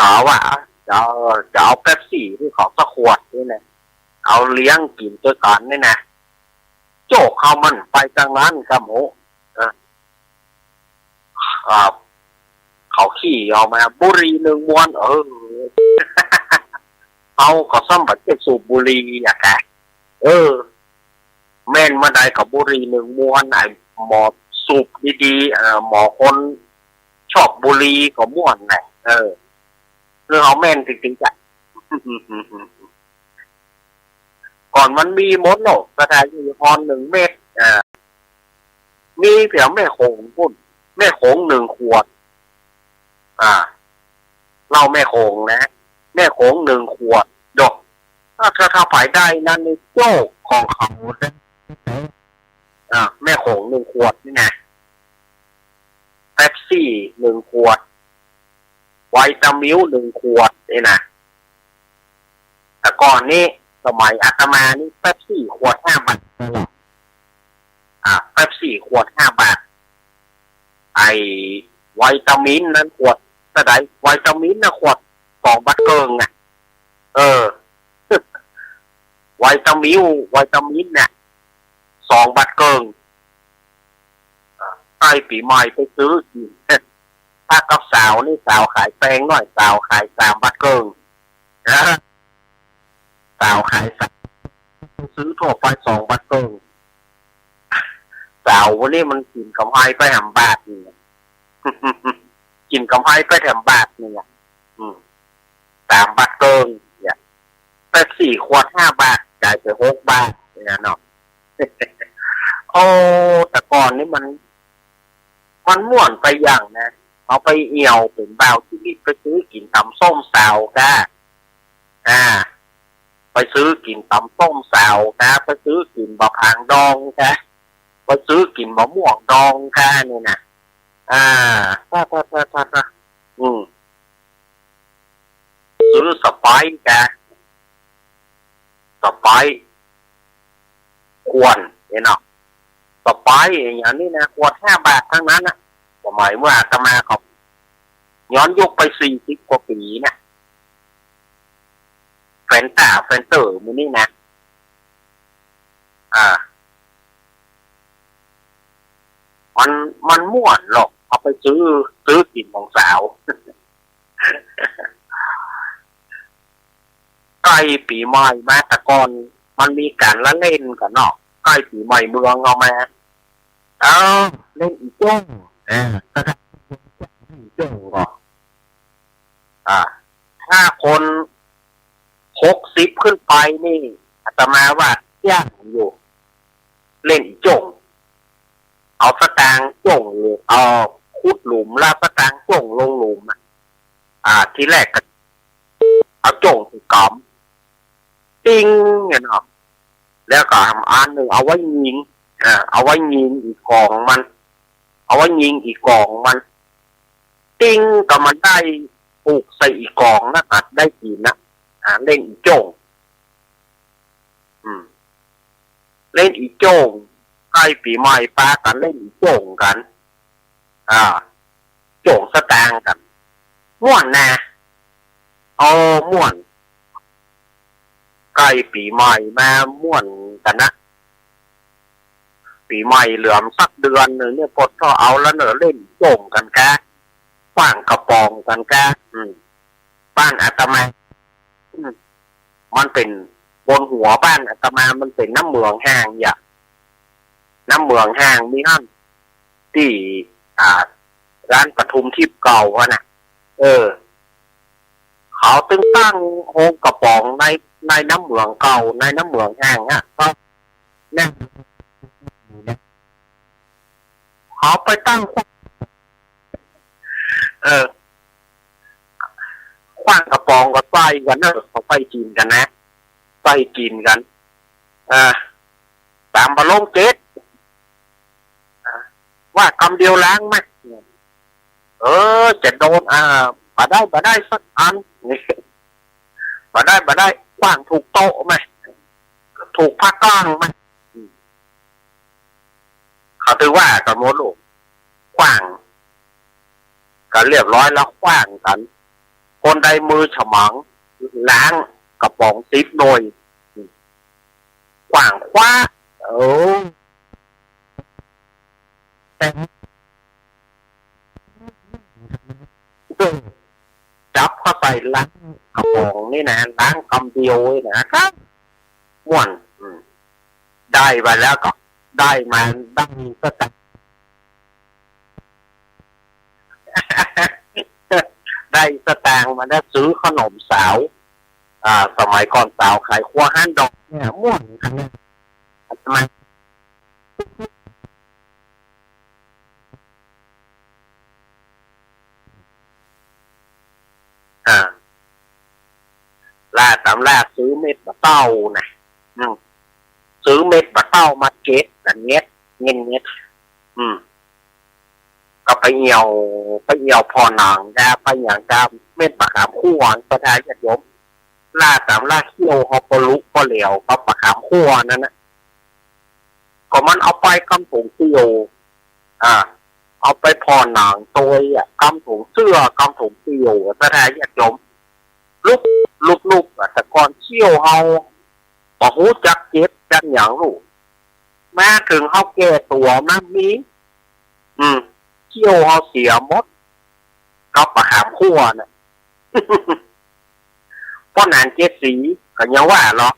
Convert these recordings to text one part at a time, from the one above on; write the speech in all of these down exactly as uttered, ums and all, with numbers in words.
เขาว่าจะเอา จะเอาเป๊ปซี่หื้อเขาสักขวดนี่นะ เอาเลี้ยงกิ๋นตวยกั๋นนี่นะ โจ๊กเขามันไปตางนั้นกำหู เออ ครับ เขาขี้ออกมา บุหรี่หนึ่งมวน เออ เฮาก็ซ้ำบ่าจะสูบบุหรี่อะกะ เออ แม่นเมื่อใดก็บุหรี่หนึ่งมวน ไอ้หมอสูบดีๆ เออ หมอคนชอบบุหรี่ก็ม่วนแหละ เออ คือเฮาแม่นจริงๆ จ้ะ ก่อนมันมีหมดเนาะ สถานที่ฮอนหนึ่งเม็ด อ่า มีเพียงแม่โขงปุ้น แม่โขงหนึ่งขวด อ่า เหล้าแม่โขงนะ แม่โขงหนึ่งขวด ดอก ถ้า ถ้า ถ้าไปได้นั้นนี่โจ๊กของเขานะ อ่า แม่โขงหนึ่งขวดนี่นะ เป๊ปซี่หนึ่งขวด ไวตามิวหนึ่งขวดนี่นะ แต่ก่อนนี้ สมัยอาตมานี่ เป๊ปซี่ขวดห้าบาท อ่า เป๊ปซี่ขวดห้าบาท ไอ้ไวตามิวนั้นขวดเต้าใด ไวตามิวนะขวดสองบาทเกิ่งอะ เออ ไวตามิว ไวตามิวเนี่ย สองบาทเกิ่ง ใก้ปี๋ใหม่ไปซื้อกิ๋น ถ้ากับสาวนี่ สาวขายแปงหน้อย สาวขายสามบาทเกิ่ง นะ สาวขายสาม ซื้อทั่วไปสองบาทเกิ่ง สาววันนี้มันกิ๋นก๋ำไรไปแถมบาทนี่ กิ๋นก๋ำไรไปแถมบาทนี่ อืม สามบาทเกิ่งเนี่ย เป๊ปซี่ขวดห้าบาท จ่ายไปหกบาทเนี่ยเนาะ โอ้ แต่ก่อนนี่มัน มันม่วนไปอย่างนะ เอาไปเอี่ยวเป๋นบ่าวชีวิต ไปซื้อกิ๋นต๋ำส้มสาวก้า อ่า ไปซื้อกิ๋นต๋ำส้มสาวก้า ไปซื้อกิ๋นบ่าผางดองก้า ไปซื้อกิ๋นบ่าม่วงดองก้านี่นะ อ่า ถ้า ถ้า ถ้า ถ้า ถ้า อืม ซื้อสไปร์ก้า สไปร์ขวดเนี่ยเนาะ สไปร์อย่างนี้นะ ขวดห้าบาทตังนั้นนะ สมัยเมื่ออาตมาก็ ย้อนยุคไปสี่สิบกว่าปี๋นะ แฟนต้า แฟนเตอร์ หมู่นี้นะ อ่า มัน มันม่วนหรอก เอาไปซื้อ ซื้อกิ๋นของสาว ใก้ปี๋ใหม่มา แต่ก่อนมันมีก๋านละเล่นกั๋นเนาะ ใก้ปี๋ใหม่เมืองเอามา เออ เล่นอี่โจ้ง เออ ก็ได้ เล่นอี่โจ้งก่อ อ่า ถ้าคนหกสิบขึ้นไปนี่ อาตมาว่าเตี้ยอยู่ เล่นอี่โจ้ง เอาสตางค์โจ้ง เอาขุดหลุมแล้วสตางค์โจ้งลงหลุมอะ อ่า ทีแรกก็เอาโจ้งใส่ก๋ำ ติ๊งเนี่ยเนาะ แล้วก็อันหนึ่งเอาไว้ยิง อ่า เอาไว้ยิงอี่ก๋องมัน เอาไว้ยิงอี่ก๋องมัน ติ๊งก็มันได้ถูกใส่อี่ก๋องนะ ก็ได้กิ๋นนะ อ่า เล่นอี่โจ้ง อืม เล่นอี่โจ้ง ใก้ปี๋ใหม่ปากั๋นเล่นอี่โจ้งกั๋น อ่า โจ้งสตางค์กั๋น ม่วนนะ เออ ม่วน ใก้ปี๋ใหม่มาม่วนกั๋นนะ ปี๋ใหม่เหลือสักเดือนหนึ่งเนี่ย ปดก็เอาแล้วเนอะ เล่นโจ้งกั๋นกะ ขว้างก๋าป๋องกั๋นกะ อืม บ้านอาตมา อืม มันเป๋นบนหัวบ้านอาตมา มันเป๋นน้ำเหมืองห้างอย่า น้ำเหมืองห้างมีหั้น ตี้ อ่า ร้านปทุมทิพย์เก่าอะนะ เออ เขาตึงตั้งโฮงก๋าป๋องใน ในน้ำเหมืองเก่า ในน้ำเหมืองห้างอะ ก็ เนี่ย เขาไปตั้ง เออ ขว้างก๋าป๋องก็ใส่กั๋นเนอะ เขาใส่กิ๋นกั๋นนะ ใส่กิ๋นกั๋น เออ ต๋ามบ่าลงเจ็ด ว่ากำเดียวล้างไหม เออ จะโดน อ่า บ่ได้ บ่ได้สักอัน บ่ได้ บ่ได้ ขว้างถูกโต๊ะไหม ถูกผ้าก้างไหม เขาถือว่ากั๋นหมดลูก ขว้าง ก็เรียบร้อยแล้ว ขว้างกั๋น คนใดมือฉมัง ล้างกระป๋องสิบหน่วย กว้างขวาง เออ จับเข้าไปล้างกระป๋องนี่นะ ล้างกำเดียวนี่นะ ครับ ม่วน อืม ได้มาแล้วก็ ได้มา ได้สตางค์ ได้สตางค์มาแล้วซื้อขนมสาว อ่า สมัยก่อนสาวขายครัวฮ้านดอกเนี่ย ม่วนขนาด อาตมา อ่า ล่าต๋ำล่าซื้อเม็ดบ่าเต้านะ อืม ซื้อเม็ดบ่าเต้ามาเก็บ กั๋นเง็ด เง็ด เง็ด อืม ก็ไปเอี่ยว ไปเอี่ยวผ่อหนังกา ไปหยังกา เม็ดบ่าขามขั้ว ศรัทธาญาติโยม ล่าต๋ำล่าเขี้ยวเฮาปอลุปอแหลวกับบ่าขามขั้วนั่นนะ ก็มันเอาไปกำถุงเตี้ยว อ่า เอาไปผ่อหนังตวยอะ กำถุงเสื้อ กำถุงเตี้ยว ศรัทธาญาติโยม ลุบ ลุบ ลุบอะ แต่ก่อนเขี้ยวเฮา บ่ฮู้จักเจ็บจักหยังลูก มาเถิงเฮาแก่ตั๋วมามี อืม เขี้ยวเฮาเสียหมด กับบ่าขามขั้วน่ะ ป้อหนานเจ็ดสีก็ยังว่าเลาะ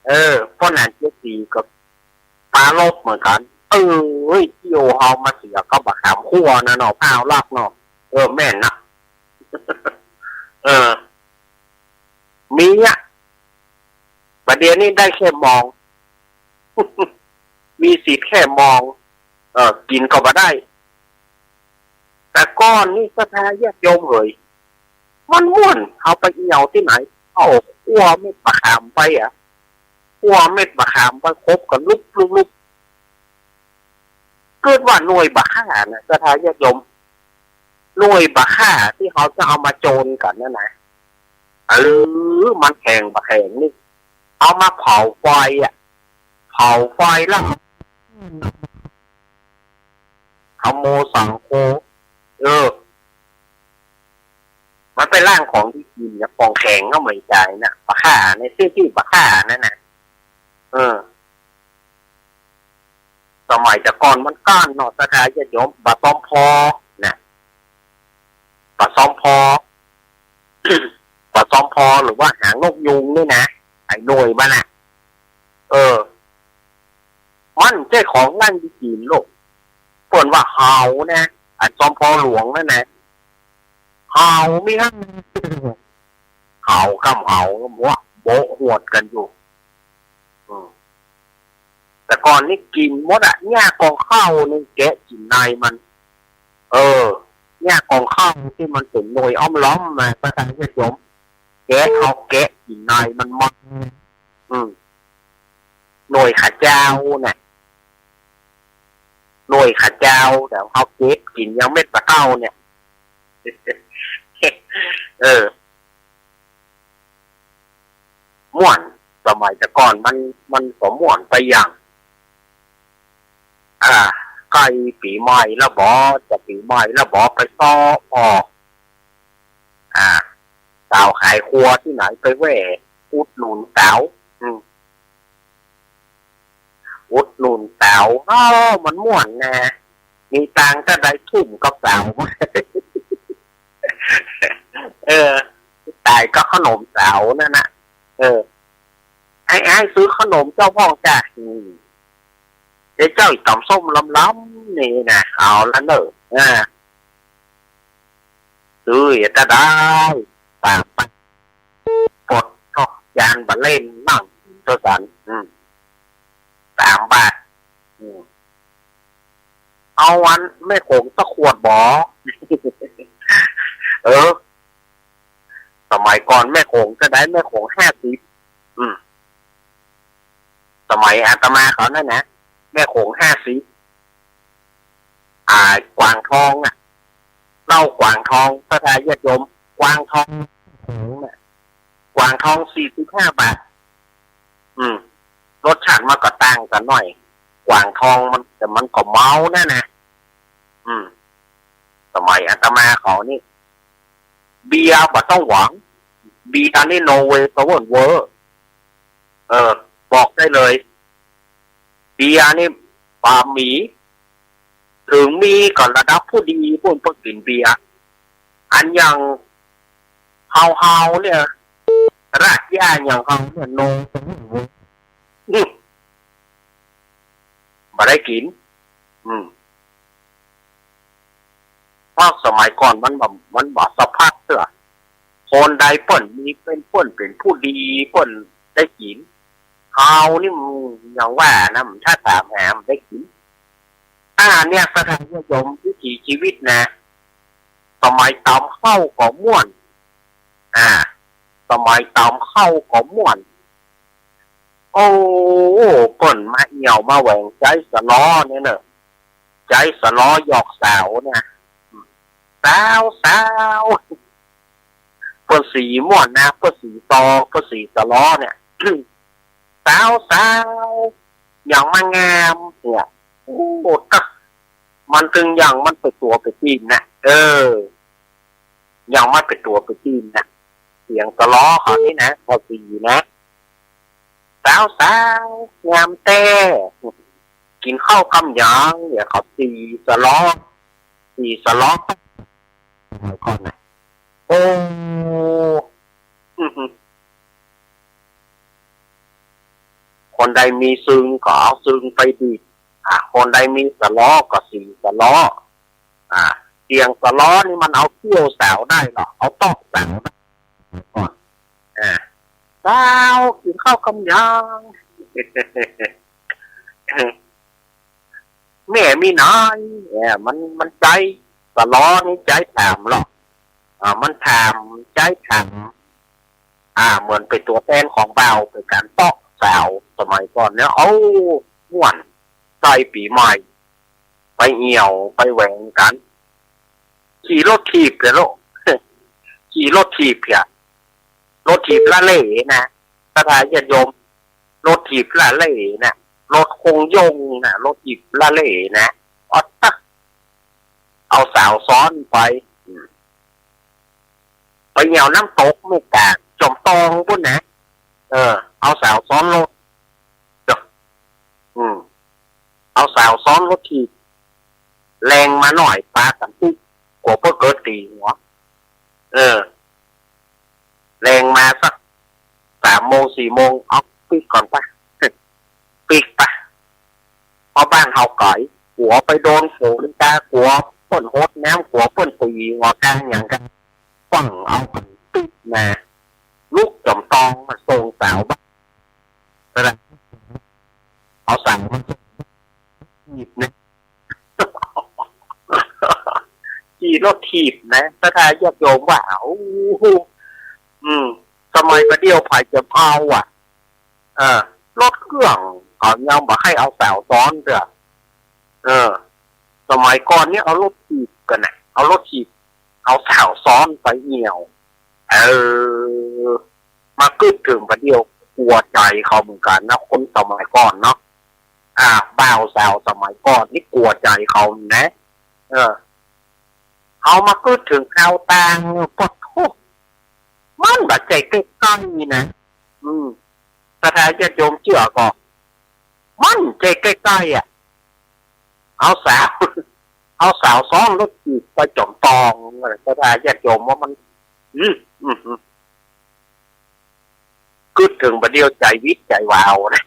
เออ ป้อหนานเจ็ดสีก็ปรารภเหมือนกั๋น เอ้ย เขี้ยวเฮามาเสียกับบ่าขามขั้วน่ะเนาะ พร้าวลักเนาะ เออ แม่นนะ เออ มีอะ บ่าเดี่ยวนี้ได้แค่มอง มีสิทธิ์แค่มอง เออ กิ๋นก็บ่ได้ แต่ก่อนนี่ศรัทธาญาติโยมเหย มันม่วน เฮาไปเอี่ยวตี้ไหน เอาขั้วเม็ดบ่าขามไปอะ ขั้วเม็ดบ่าขามไปขบกั๋นลุบ ลุบ ลุบ เกิดว่าหน่วยบ่าข่าน่ะ ศรัทธาญาติโยม หน่วยบ่าข่าตี้เฮาจะเอามาโจนกั๋นนั่นนะ เออ มันแข็งบ่าแข็งนี่ เอามาเผาไฟอะ เผาไฟแล้ว เอาโมสังโค เออ มันไปล้างของตี้กิ๋นเนี่ย ของแข็งก็เหมือนกั๋นน่ะ บ่าข่าในตี้ตี้บ่าข่านั่นน่ะ เออ สมัยแต่ก่อนมันก้านเนาะ ศรัทธาญาติโยม บ่าซ้อมพอน่ะ บ่าซ้อมพอ บ่าซ้อมพอหรือว่าหางนกยูงนี่นะ ไอ้หน่วยมันน่ะ เออ มันใจ้ของล้างตี้กิ๋นลูก เปิ้นว่าเหานะ อันซ้อมพอหลวงนั่นนะ เหามีฮะ เหากำเหา หัวโบะหวดกั๋นอยู่ อืม แต่ก่อนนี่กิ๋นหมดอะ หญ้ากองข้าวนี่แกะกิ๋นในมัน เออ หญ้ากองข้าวตี้มันเป๋นหน่วยอ้อมล้อมมา ศรัทธาญาติโยม แกะเอาแกะกิ๋นในมันหมด อืม หน่วยข้าเจ้าน่ะ หน่วยข้าเจ้า แต่เฮาเก็บกิ๋นยังเม็ดบ่าเต้าเนี่ย เออ ม่วน สมัยแต่ก่อนมัน มันก็ม่วนไปอย่าง อ่า ใก้ปี๋ใหม่แล้วบ่ จะปี๋ใหม่แล้วบ่ ไปซ้อออก อ่า สาวขายครัวตี้ไหนไปแว่อุดหนุนสาว อืม อุดหนุนสาว อ้อ มันม่วนนะ มีตังค์เต้าใดทุ่มกับสาว เออ ต๋ายกับขนมสาวนั่นน่ะ เออ ไอ้ ไอ้ซื้อขนมเจ้าพ่องจ้ะ อืม เดี๋ยวเจ้าอี๋ต๋ำส้มลำๆ นี่นะ เอาละเน่อ อ่า ซื้อเต้าใด สามบาท ปดก็ยานบ่าเล่นนั่งเต้าสัน อืม สามบาท อืม เอาอันแม่โขงสักขวดบ่ เออ สมัยก่อนแม่โขงเต้าใด แม่โขงห้าสิบ อืม สมัยอาตมาเขานั่นนะ แม่โขงห้าสิบ อ่า กวางทองอะ เหล้ากวางทอง ศรัทธาญาติโยม กวางทอง โขงน่ะ กวางทองสี่สิบห้าบาท อืม รสชาติมันก็ต่างกั๋นหน่อย กวางทองมัน แต่มันก็เมานั่นนะ อืม สมัยอาตมาเขานี่ เบียร์บ่ต้องหวัง เบียร์นี่ no way forward เว้อ เออ บอกได้เลย เบียร์นี่บ่มี เถิงมีก็ระดับผู้ดีปู้นเปิ้นกิ๋นเบียร์ อันอย่างเฮาๆ เนี่ย รากหญ้าอย่างเฮาเนี่ย no อืม บ่ได้กิ๋น อืม เพราะสมัยก่อนมันบ่ มันบ่สะพัดเตื้อ คนใดเปิ้นมีเป๋น เปิ้นเป๋นผู้ดี เปิ้นได้กิ๋น เฮานี่มันอย่างว่านะ ถ้าถามหามันได้กิ๋น อ่า เนี่ย ศรัทธาญาติโยม วิถีชีวิตนะ สมัยตำข้าวก็ม่วน อ่า สมัยตำข้าวก็ม่วน โอ้ เปิ้นมาเอี่ยวมาแหวงใจ๊สะลอเนี่ยเน่อ ใจ๊สะลอหยอกสาวเนี่ย สาว สาว เปิ้นสีม่วนนะ เปิ้นสีตอ เปิ้นสีสะลอเนี่ย สาว สาว อย่างมางามเนี่ย โอ้ ตั๊ก มันตึงอย่างมันเป๋นตั๋วเป๋นตี๋นนะ เออ อย่างมันเป๋นตั๋วเป๋นตี๋นนะ เสียงสะลอเขานี่นะ ข้อสี่นะ สาว สาว งามแต๊ กิ๋นข้าวกำหยัง เนี่ย เขาสีสะลอ สีสะลอ ก่อนนะ โอ้ คนใดมีซึงก็เอาซึงไปดีด อ่ะ คนใดมีสะลอก็สีสะลอ อ่ะ เสียงสะลอนี่มันเอาเขี้ยวสาวได้เหรอ เอาเตาะสาวได้ก่อน อ่ะ สาว กิ๋นข้าวกำหยัง แม่มีน้อย เออ มัน มันใจ๊สะลอนี่ใจ๊ถามเหรอ อ่า มันถาม ใจ๊ถาม อ่า เหมือนเป๋นตั๋วแตนของบ่าว เป๋นก๋านเตาะสาวสมัยก่อนเนี่ย โอ้ ม่วน ใจ๊ปี๋ใหม่ ไปเอี่ยว ไปแหวงกั๋น ขี่รถถีบเหียลูก ขี่รถถีบเหีย รถถีบละเล่นะ ศรัทธาญาติโยม รถถีบละเล่นะ รถคงยงนะ รถถีบละเล่นะ เอาตั๊ก เอาสาวซ้อนไป อืม ไปเอี่ยวน้ำตกแม่กลาง จอมตองปู้นนะ เออ เอาสาวซ้อนรถ เจ้า อืม เอาสาวซ้อนรถถีบ แลงมาหน่อย ปากั๋นปิ๊ก กั๋วเปิ้นเกิดตี๋หัว เออ แลงมาสักสามโมงสี่โมง เอาปิ๊กก่อนปะ ปิ๊กปะ เพราะบ้านเฮาไก๋ กั๋วไปโดนฝนกา กั๋วเปิ้นหดน้ำ กั๋วเปิ้นตี๋หัวกาหยังกา ฟั่งเอากั๋นปิ๊กมา ลุกจอมตองมาส่งสาวบ้าน เอาสาวมาส่ง ถีบนะ ขี่รถถีบนะ ศรัทธาญาติโยมว่า โอ้โห อืม สมัยบ่าเดี่ยวใผจะเอาอ่ะ เออ รถเครื่องเขายังบ่ใค่เอาสาวซ้อนเตื้อ เออ สมัยก่อนเนี่ยเอารถถีบกั๋นนะ เอารถถีบ เอาสาวซ้อนไปเอี่ยว เออ มากึ๊ดเถิงบ่าเดี่ยว กั๋วใจ๋เขาเหมือนกั๋นนะ คนสมัยก่อนเนาะ อ่า บ่าวสาวสมัยก่อนนี่กั๋วใจ๋เขานะ เออ เอามากึ๊ดเถิงคราวตาง ปะโธ่ มันบ่ใจ้ใก้ๆ นะ อืม ศรัทธาญาติโยมเจื้อก่อ มันใจ้ใก้ๆ อะ เอาสาว เอาสาวซ้อนรถถีบไปจ๋อมตอง ศรัทธาญาติโยมว่ามัน อืม อืม อืม กึ๊ดเถิงบ่าเดี่ยวใจ๋วิดใจ๋วาวนะ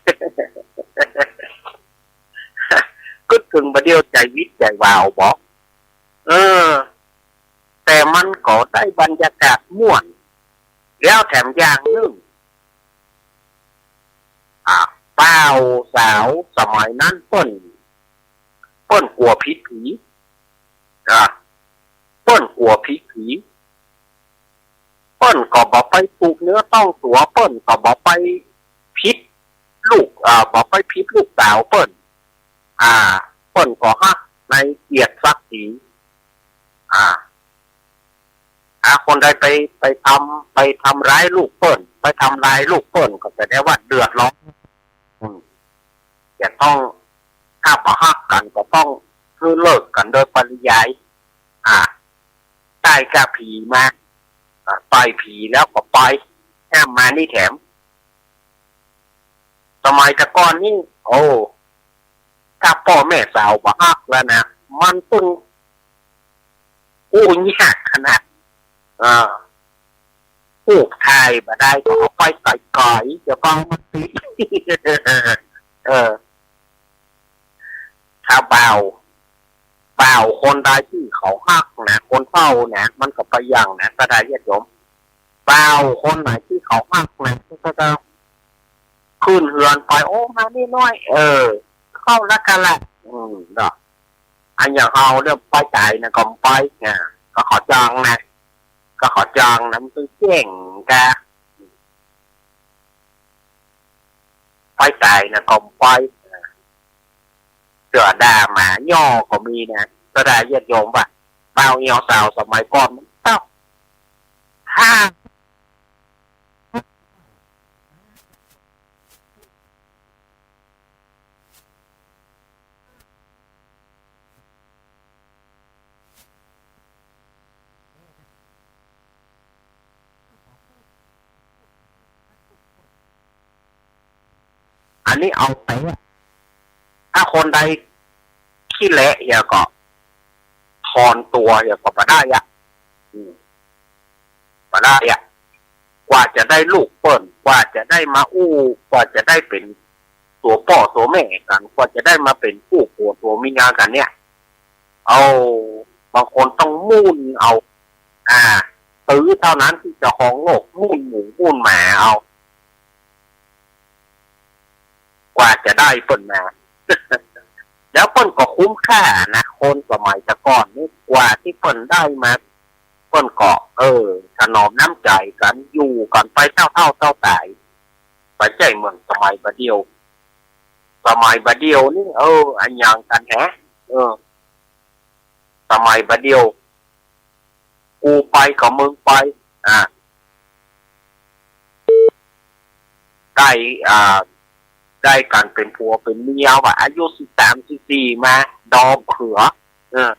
กึ๊ดเถิงบ่าเดี่ยวใจ๋วิดใจ๋วาวบ่ เออ แต่มันก็ได้บรรยากาศม่วน แล้วแถมอย่างนึ่ง อ่า บ่าวสาวสมัยนั้นเปิ้น เปิ้นกั๋วผิดผี๋ อ่า เปิ้นกั๋วผิดผี๋ เปิ้นก็บ่ไปผูกเนื้อต้องตั๋ว เปิ้นก็บ่ไปผิดลูก อ่า บ่ไปผิดลูกสาวเปิ้น อ่า เปิ้นก็ฮักในเกียรติศักดิ์ศรี อ่า อ่า คนใดไป ไปทำ ไปทำร้ายลูกเปิ้น ไปทำลายลูกเปิ้น ก็แสดงว่าเดือดร้อน อืม จะต้อง ถ้าบ่ฮักกั๋นก็ต้องหื้อเลิกกั๋นโดยปริยาย อ่า ใต้ก้าผีมา อ่ะ ไปผีแล้วก็ไป ห้ามมานี่แถม สมัยแต่ก่อนนี่ โอ้ ถ้าป้อแม่สาวบ่ฮักแล้วนะ มันตึงอู้ยากขนาด เออ ฮูกถ่ายบ่ได้ก็เอาไปไก๋ๆ เดี๋ยวก็มันติด เออ ถ้าบ่าว บ่าวคนใดตี้เขาฮักนะ คนเฒ่านะ มันก็ไปอย่างนะ ศรัทธาญาติโยม บ่าวคนไหนตี้เขาฮักนะ ก็จะขึ้นเฮือนไป โอ้ มานี่หน้อย เออ เข้าละกันละ อืม เนาะ อันอย่างเฮาเนี่ยไปไก๋นะก็ไปนะ ก็เขาจ้างนะ ก็เขาจ้างนะ มันต้องแจ้งกะ ไปไก๋นะก็ไปนะ เสือด่าหมาย่อก็มีนะ ศรัทธาญาติโยมว่า บ่าวเหี่ยวสาวสมัยก่อนมันต้องห้าม อันนี้เอาไปอะ ถ้าคนใดขี้แหละเหียก็ ถอนตั๋วเหียก็บ่ได้อะ อืม บ่ได้อะ กว่าจะได้ลูกเปิ้น กว่าจะได้มาอู้ กว่าจะได้เป๋นตั๋วป้อตั๋วแม่กั๋น กว่าจะได้มาเป๋นกู้ผัวตั๋วเมียกั๋นเนี่ย เอา บางคนต้องมุ่นเอา อ่า ตื้อเต้านั้นตี้จะครองโลก มุ่นหมูมุ่นหมาเอา กว่าจะได้เปิ้นมา แล้วเปิ้นก็คุ้มค่านะ คนสมัยแต่ก่อนนี่ กว่าตี้เปิ้นได้มา เปิ้นก็ เออ ถนอมน้ำใจ๋กั๋น อยู่กั๋นไปเต้าเฒ่าเต้าต๋าย บ่ใจ้เหมือนสมัยบ่าเดี่ยว สมัยบ่าเดี่ยวนี่ เออ อะหยังกั๋นแฮะ เออ สมัยบ่าเดี่ยว กูไปก็มึงไป อ่า ได้ อ่า ได้กั๋นเป๋นผัวเป๋นเมียว่า อายุสิบสาม สิบสี่ มา ดอบ่าเขือ เออ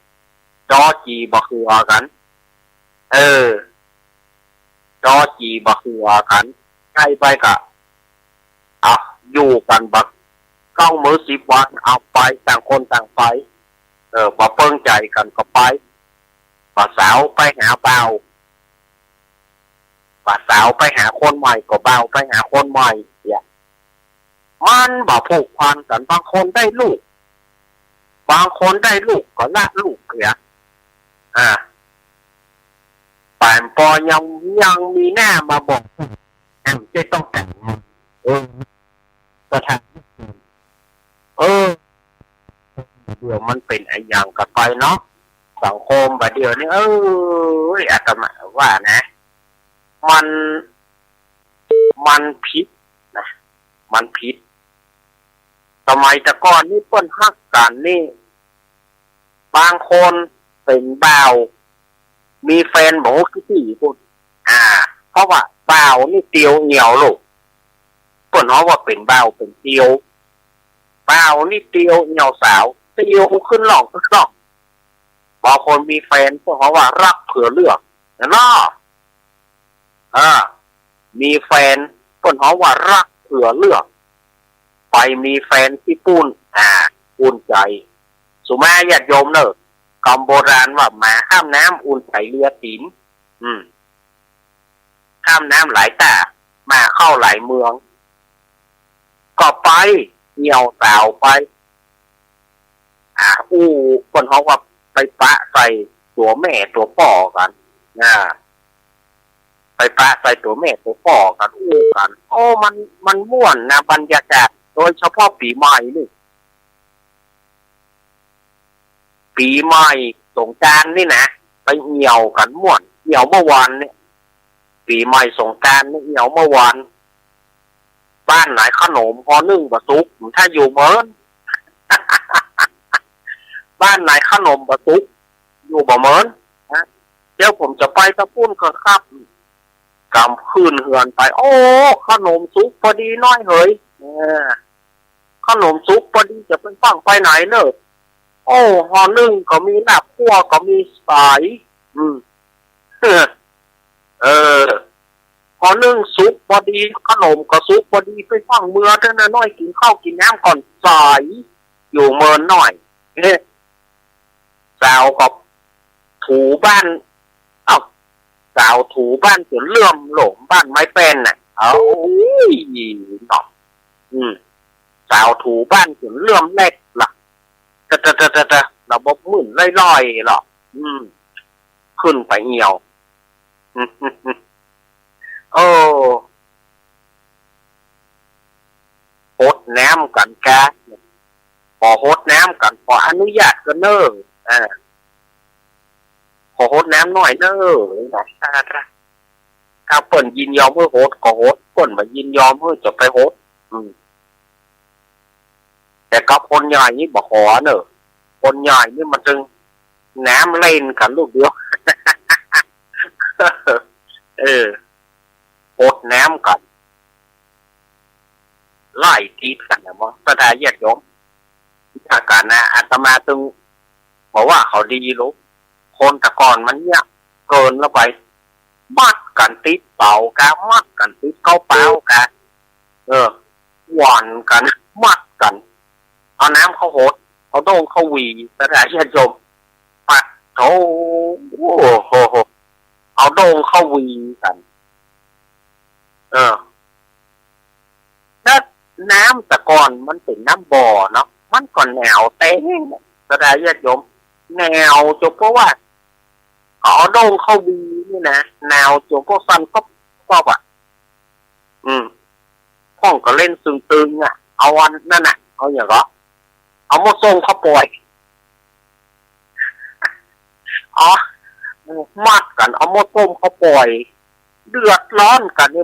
ดอจี่บ่าเขือกั๋น เออ ดอจี่บ่าเขือกั๋น ใจ้ไปก็ อ่ะ อยู่กั๋นบ่าเก้ามื้อสิบวัน เอาไป ต่างคนต่างไป เออ บ่เปิงใจ๋กั๋นก็ไป บ่าวสาวไปหาบ่าว บ่าวสาวไปหาคนใหม่ ก็บ่าวไปหาคนใหม่ เนี่ย มันบ่ผูกพันกั๋น บางคนได้ลูก บางคนได้ลูกก็ละลูกเหีย อ่า ป่านปอยัง ยังมีหน้ามาบอก แอมจะต้องแต่งงาน เออ สถาน เออ เดี๋ยวมันเป๋นอะหยังกั๋นไปเนาะ สังคมบ่าเดี่ยวนี่ เออ อาตมาว่านะ มัน มันผิดนะ มันผิด สมัยแต่ก่อนนี่เปิ้นฮักกั๋นนี่ บางคนเป๋นบ่าว มีแฟนบ่ฮู้กี่ตี้พุ้น อ่า เพราะว่าบ่าวนี่เตียวเอี่ยวลูก เปิ้นฮ้องว่าเป๋นบ่าวเป๋นเตียว บ่าวนี่เตียวเอี่ยวสาว เตียวขึ้นล่องขึ้นล่อง บางคนมีแฟนเปิ้นฮ้องว่ารักเผื่อเลือก นะเนาะ อ่า มีแฟนเปิ้นฮ้องว่ารักเผื่อเลือก ไปมีแฟนตี้ปู้น อ่า อุ่นใจ๋ สุมาญาติโยมเน่อ กำโบราณว่าหมาข้ามน้ำอุ่นใจ๋เลียตี๋น อืม ข้ามน้ำหลายต้า หมาเข้าหลายเมือง ก็ไป เอี่ยวสาวไป อ่า อู้ เปิ้นฮ้องว่าไปปะใส่ตั๋วแม่ตั๋วป้อกั๋น อ่า ไปปะใส่ตั๋วแม่ตั๋วป้อกั๋น อู้กั๋น โอ้ มัน มันม่วนนะ บรรยากาศ โดยเฉพาะปี๋ใหม่นี่ ปี๋ใหม่สงกรานต์นี่นะ ไปเอี่ยวกั๋นม่วน เอี่ยวเมื่อวานเนี่ย ปี๋ใหม่สงกรานต์นี่เอี่ยวเมื่อวาน บ้านไหนขนมฮอนึ่งบ่สุก ถ้าอยู่เมิน บ้านไหนขนมบ่สุก อยู่บ่เมิน นะ เดี๋ยวผมจะไปตะปู้นก่อนครับ กำขึ้นเฮือนไป โอ้ ขนมสุกพอดีน้อยเหย เออ ขนมสุกพอดีจะไปฟั่งไปไหนเน่อ โอ้ ฮอนึ่งก็มี ลาบคั่วก็มี สาย อืม เออ อนึ่งสุกบ่ดี ขนมก็สุกบ่ดี ไปฟั่งเมือเต๊อะน้าน้อย กิ๋นข้าวกิ๋นน้ำก่อน สาย อยู่เมินน้อย เอ๊ะ สาวก็ถูบ้าน เอ้า สาวถูบ้านจ๋นเลื่อมโหลมบ้านไม้แป้นน่ะ เอ้า เนาะ อืม สาวถูบ้านจ๋นเลื่อมแลกละ ตะ ตะ ตะ ตะ ตะ ระบบหมื่นลอยๆ หรอก อืม ขึ้นไปเหี่ยว เออ ฮดน้ำกั๋นกา ขอฮดน้ำกั๋น ขออนุญาตกั๋นเน่อ อ่า ขอฮดน้ำหน่อยเน่อ ถ้า ถ้า ถ้าเปิ้นยินยอมหื้อฮดก็ฮด เปิ้นบ่ยินยอมหื้อจะไปฮด อืม แต่กับคนใหญ่นี่บ่ขอเน่อ คนใหญ่นี่มันตึงน้ำเล่นกั๋นลูกเดียว เออ ฮดน้ำกั๋น ไล่ติดกั๋นนะบ่ ศรัทธาญาติโยม อาก๋านนะ อาตมาตึงบ่ว่าเขาดีลูก คนแต่ก่อนมันเยียะเกินแล้วไป มัดกั๋นติดเป๋ากา มัดกั๋นติดเก๊าเป๋ากา เออ หว่อนกั๋น มัดกั๋น เอาน้ำเข้าฮด เอาโด่งเข้าหวี ศรัทธาญาติโยม ปะโถ โอ้โห เอาโด่งเข้าหวีกั๋น เออ แล้วน้ำแต่ก่อนมันเป๋นน้ำบ่อเนาะ มันก็หนาวแต๊ ศรัทธาญาติโยม หนาวจ๋นเพราะว่า เอาโด่งเข้าหวีนี่นะ หนาวจ๋นเพราะสั่นก๊อบก๊อบอะ อืม พ่องก็เล่นตึงๆ อะ เอาอันนั้นน่ะ เอาหยังก็ เอาหม้อส้มเข้าป่อย อ๋อ มัดกั๋น เอาหม้อส้มเข้าป่อย เดือดร้อนกั๋นนี่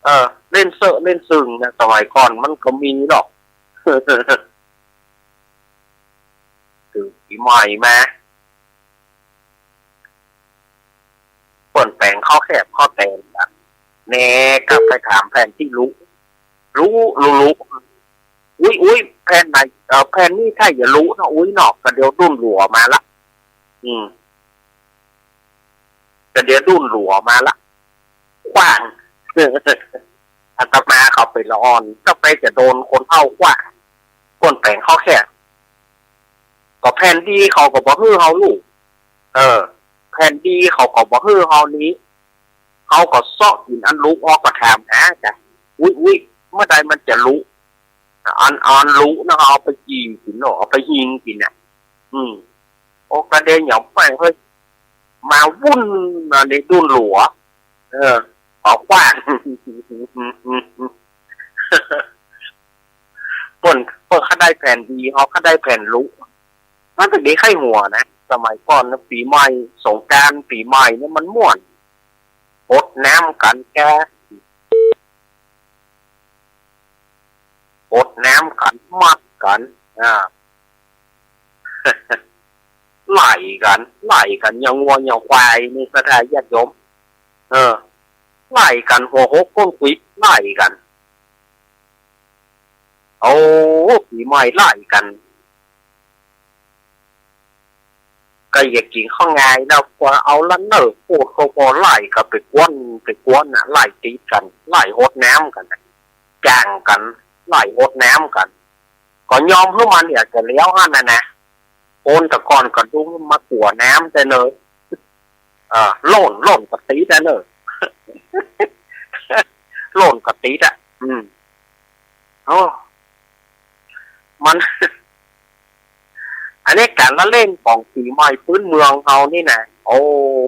เออ เล่นเซอะเล่นซึ่งนะ สมัยก่อนมันก็มีดอก ถือปี๋ใหม่มา เปิ้นแป๋งข้าวแคบข้าวแตนกั๋น แหน่ กลับไปถามแผ่นตี้ลุ ลุ ลุ ลุ อุ๊ย อุ๊ย แผ่นไหน เอ่อ แผ่นนี้ถ้าอย่าลุเนาะ อุ๊ยเนาะ กะเดี๋ยวดุ้นหลัวมาละ อืม กะเดี๋ยวดุ้นหลัวมาละ ขว้าง อาตมาเขาเป๋นละอ่อน ก็ไปจะโดนคนเฒ่าขว้าง เปิ้นแป๋งข้าวแคบ ก็แผ่นดีเขาก็บ่หื้อเฮาลุ เออ แผ่นดีเขาก็บ่หื้อเฮานี้ เฮาก็เซาะกิ๋นอันลุ ออกก็ถามหาจ้ะ อุ๊ย อุ๊ย เมื่อใดมันจะลุ อัน อันลุนะ เอาไปจี่กิ๋นเนาะ เอาไปหิงกิ๋นน่ะ อืม โอ้ กะเดยหยำไปเฮ้ย มาวุ่นอันนี้ดุ้นหลัว เออ ขอขว้าง เปิ้น เปิ้นข้าได้แผ่นดี เฮาข้าได้แผ่นลุ มันเป๋นดีใค่หัวนะ สมัยก่อนนะ ปี๋ใหม่ สงกรานต์ ปี๋ใหม่เนี่ยมันม่วน ฮดน้ำกั๋นแก ฮดน้ำกั๋น มัดกั๋น อ่า ไล่กั๋น ไล่กั๋น อย่างงัวอย่างควายนี่ ศรัทธาญาติโยม เออ ไล่กั๋น หัวหกก้นควิด ไล่กั๋น โอ้ ปี๋ใหม่ไล่กั๋น ก็อย่ากิ๋นข้าวงายแล้ว กว่าเอาละเน่อ โพดข้าวบ่ไล่ก็ไปกวน ไปกวนน่ะ ไล่ติดกั๋น ไล่ฮดน้ำกั๋นน่ะ จ้างกั๋น ไล่ฮดน้ำกั๋น ก็ยอมหื้อมันอยากจะเลี้ยวหั้นน่ะนะ คนแต่ก่อนก็ดูมากั๋วน้ำแต่เน่อ เออ โล่น โล่นก็ติดอะเน่อ โล่นก็ติดอะ อืม โอ้ มัน อันนี้ก๋านละเล่นของปี๋ใหม่ปื๊นเมืองเฮานี่นะ โอ้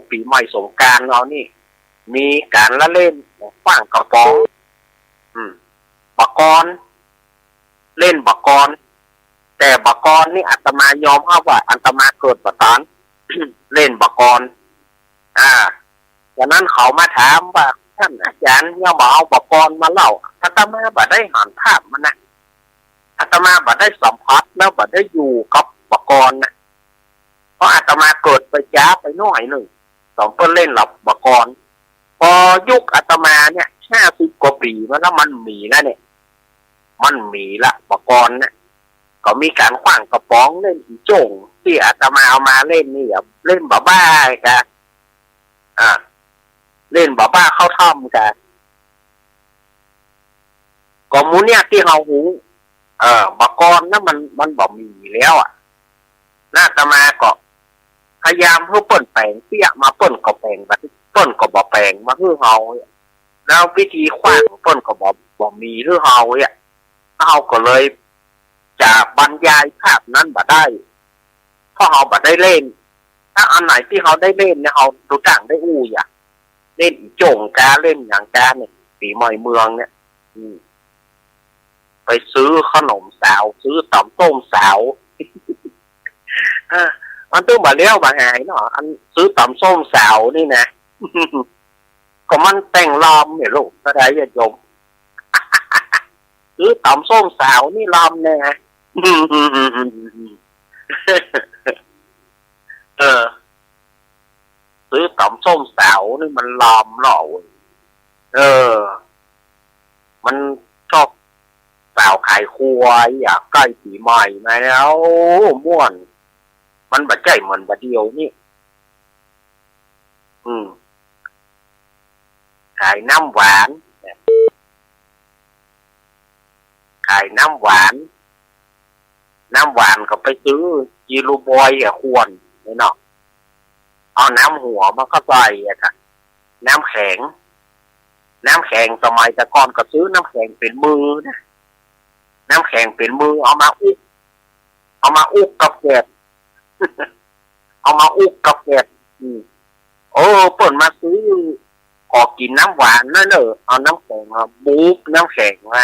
ปี๋ใหม่สงกรานต์เฮานี่ มีก๋านละเล่นขว้างกระป๋อง อืม บ่าก่อน เล่นบ่าก่อน แต่บ่าก่อนนี่อาตมายอมฮับว่าอาตมาเกิดบ่าต๋าน เล่นบ่าก่อน อ่า จากนั้นเขามาถามว่า "ท่านอาจ๋ารย์ ยังบ่าเอาบ่าก่อนมาเล่า" อาตมาบ่ได้หันภาพมันนะ อาตมาบ่ได้สัมผัสแล้วบ่ได้อยู่กับบ่าก่อนนะ เพราะอาตมาเกิดไปจ๊าไปหน้อยนึ่ง ต๋อนเปิ้นเล่นละบ่าก่อน ปอยุคอาตมาเนี่ย ห้าสิบกว่าปี๋มาแล้ว มันมีแล้วเนี่ย มันมีละ บ่าก่อนเนี่ย ก็มีก๋านขว้างกระป๋อง เล่นอี่โจ้ง ตี้อาตมาเอามาเล่นนี่ เล่นบ่าบ้าๆ กะ อ่า เล่นบ่าบ้าเข้าถ้ำกะ ก็หมู่เนี่ยตี้เฮาฮู้ เออ บ่าก่อนนะมัน มันบ่มีแล้วอะ อาตมาก็พยายามหื้อเปิ้นแป๋งเสี้ยมา เปิ้นก็แป๋งบ่ เปิ้นก็บ่แป๋งมาหื้อเฮา แล้ววิธีขว้างเปิ้นก็บ่ บ่มีหื้อเฮาเนี่ย เฮาก็เลยจะบรรยายภาพนั้นบ่ได้ เพราะเฮาบ่ได้เล่น ถ้าอันไหนตี้เฮาได้เล่นเนี่ย เฮาดูต่างได้อู้อะ เล่นอี่จ๋งกา เล่นหยังกาเนี่ย ปี๋ใหม่เมืองเนี่ย อืม ไปซื้อขนมสาว ซื้อต๋ำส้มสาว เออ มันตึงบ่าเลี้ยวบ่าหายเนาะ อันซื้อต๋ำส้มสาวนี่นะ ก็มันแต่งลำเนี่ยลูก ก็ได้ญาติโยม ซื้อต๋ำส้มสาวนี่ลำแน่ เออ ซื้อต๋ำส้มสาวนี่มันลำเนาะ เออ มันชอบสาวขายครัว อยากใก้ปี๋ใหม่มาแล้ว ม่วน มันบ่ใจ้เหมือนบ่าเดี่ยวนี้ อืม ขายน้ำหวาน ขายน้ำหวาน น้ำหวานก็ไปซื้อจีรูบอยอะ ขวดนี่เนาะ เอาน้ำหัวมันก็ใส่อะค่ะ น้ำแข็ง น้ำแข็งสมัยแต่ก่อนก็ซื้อน้ำแข็งเป๋นมือนะ น้ำแข็งเป๋นมือ เอามาอุ๊ก เอามาอุ๊กกับแกบ เอามาอุ๊กกับแกบ อืม เออ เปิ้นมาซื้อ ขอกิ๋นน้ำหวานหน้อยเน่อ เอาน้ำแข็งมาบุบน้ำแข็งมา